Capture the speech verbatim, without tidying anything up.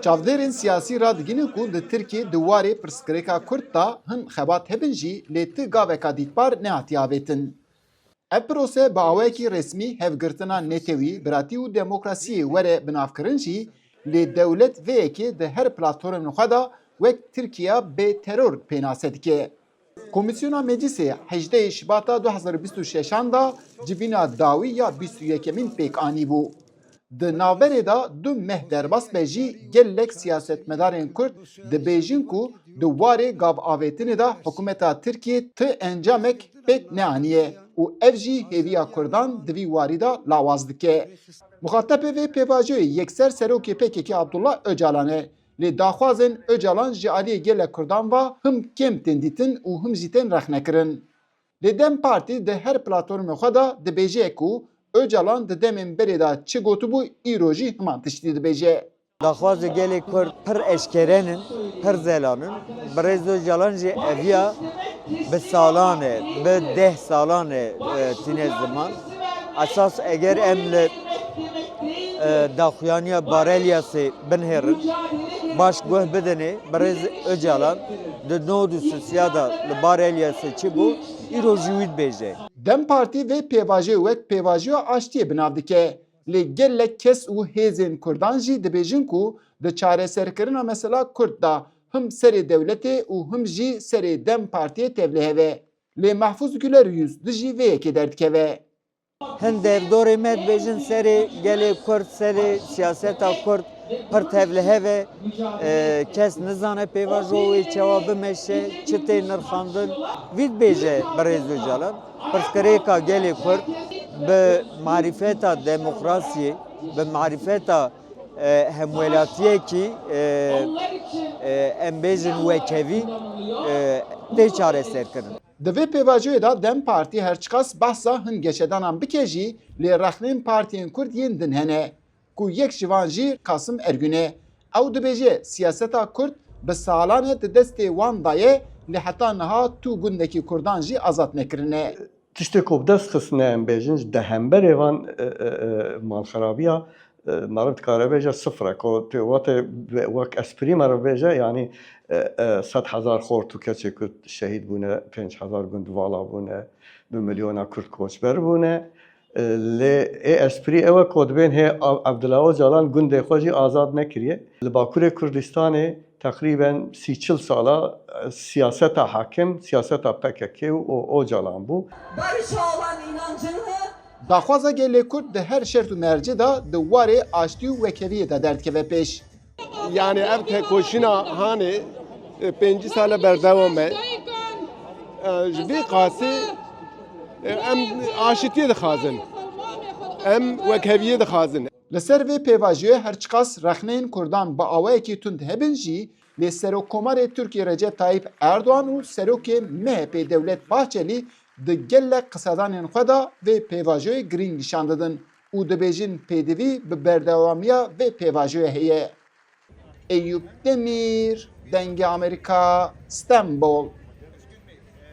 Çavdêrên siyasî radigihînin ku di Tirkiyê di warê pirsgirêka Kurd de hin xebat hebin jî, lê ti gaveka dîtbar nehatiye avêtin. Ev prose bi awayekî resmî hevgirtina netewî, biratî û demokrasiyê were binavkirin jî, lê dewlet vê yekê di her platformên xwe de wek Tirkiya bê teror pênase dike. Komîsyona Meclisê hejdehê Şibata du hezar û bîst û şeşan de civîna dawî ya bîst û yekemîn pêk anîbû. Di navberê de du meh derbas be jî, gelek siyasetmedarên Kurd dibêjin ku di warê gavavêtinê de hikûmeta Tirkiyê ti encamek pêk neaniye û ev jî hêviya Kurdan di vî warî de lawaz dike. Muxatebê vê pêvajoyê yekser serokê P K K Abdullah Ocalan e. Lê daxwazên Ocalan ji aliyê gelek Kurdan ve him kêm tên dîtin û him jî tên rexnekirin. Lê DEM Partî di her platformê xwe de dibêje ku Ocalan di demên berê de çi gotibû, îro jî himan tiştî dibêje. Daxwazê gelê Kurd pir eşkere nin, pir zelan in. Birêz Ocalan jî eviya bi salan e, bi deh salan e, e, tîne ziman. Esas eger em li, e, daxuyaniya Barelyasê binihêrin, baş guh bidinê, birêz Ocalan di nod û sisiya de li Barelyasê çi bû, îro jî wî dibêje. DEM Partî vê pêvajoyê wek pêvajoya aştiyê bi nav dike. Lê gelek kes û hêzên Kurdan jî dibêjin ku di çareserkirina mesela Kurd de him serê dewletê û him jî serê DEM Partiyê tevlihev e. Lê Mehfûz Güler Yüz dijî vê yekê derdikeve. Hin derdorê me dibêjin serê gelê Kurd, serê siyaseta Kurd pir tevlihev e. E, kes nizane pêvajo wê çawa bimeşe, çi tê nirxandin. Vî dibêje birêz Ocalan. Pirsgirêka gelê Kurd bi marîfeta demokrasiyê, bi marîfeta, e, hemwelatiyekî, e, e, em bêjin wekevî, e, tê çareserkirin. Di vê pêvajoyê de DEM Partî her çiqas behsa hin geşedanan bike jî, lê rexnên partiyên Kurd yên din hene, ku yek ji van jî Kasim Ergün e. Ew dibêje, siyaseta Kurd bi salan e di destê wan de ye, lê heta niha tu gundekî Kurdan jî azad nekirine. Tiştê ku bi dest xistine, em bêjin, ji dehemberê van, e, e, e, malxerabiya, e, meriv dikare bêje sifir e. Ku tu wate wek esprî meriv bêje, yanî, e, e, sed hezar xort û keçê Kurd şehîd bûne, pênc hezar gund vala bûne, bi milyona Kurd koçber bûne. E, lê ê esprî ew e ku dibên hê Ab-, Abdullah Ocalan gundê xwe jî azad nekiriye. Li Bakurê Kurdistanê teqrîben sî çil sala, e, siyaseta hakim, siyaseta P K K û O-, Ocalan bû. Barışa olan inancını Daxwaza gelê Kurd di her şert û mercê de di warê aştî û wekeviyê de derdikeve pêş. Yani ev tekoşîna hanê, e, pêncî sale berdewam e. E, ji vê qasê, e, em aşitiyê dixwazin. Em wekheviyê dixwazin. Li ser vê pêvajoyê her çiqas rexneyên Kurdan bi awayekî tund hebin jî, lê Serokkomarê Tirkiyê Recep Tayyip Erdogan û Serokê M H P Devlet Bahçelî di gelek qisedanên xwe de vê pêvajoyê girîng nîşan didin û dibêjin pêdivî bi berdewamiya vê pêvajoyê heye. Eyûp Demîr, Dengê Amerîka, Stenbol.